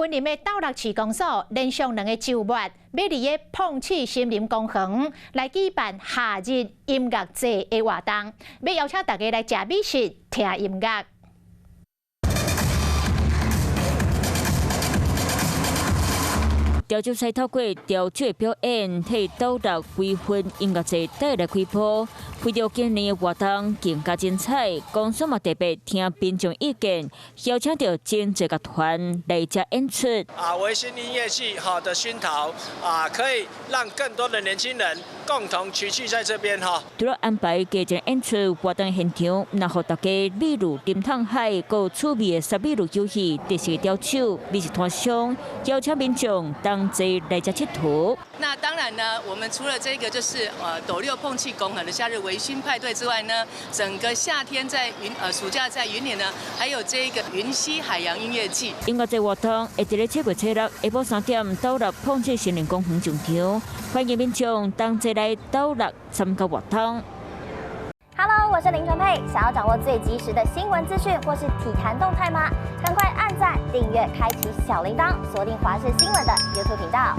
雲林的斗六市公所連續兩個週末，欲佇个膨刺森林公園來舉辦夏日音樂節的活動，欲邀請大家來食美食、聽音樂。潮州師透過潮州的表演，替斗六微風音樂節帶來開播。為著今年的活動更加精彩，公所嘛特別聽民眾意見，邀請著真濟樂團來遮演出。啊，微星音樂季好的熏陶啊，可以讓更多的年輕人共同齊聚在這邊哈。除了安排加場演出活動現場，若予大家美如林探海，閣趣味的沙美路遊戲、特色調酒、美食攤商，邀請民眾同齊來遮𨑨迌。那當然呢，我們除了這個就是斗六膨刺公園的夏日微醺派對之外呢，整個夏天在雲暑假在雲林呢，還有這個雲溪海洋音樂季。音樂節活動會佇咧7月初六下晡3點，斗六膨刺森林公園上場，歡迎民眾同齊來斗六參加活動。 Hello，我是林純佩。想要掌握最及時的新聞資訊或是體壇動態嗎？趕快按讚、訂閱、開啟小鈴鐺，鎖定華視新聞的 YouTube 頻道。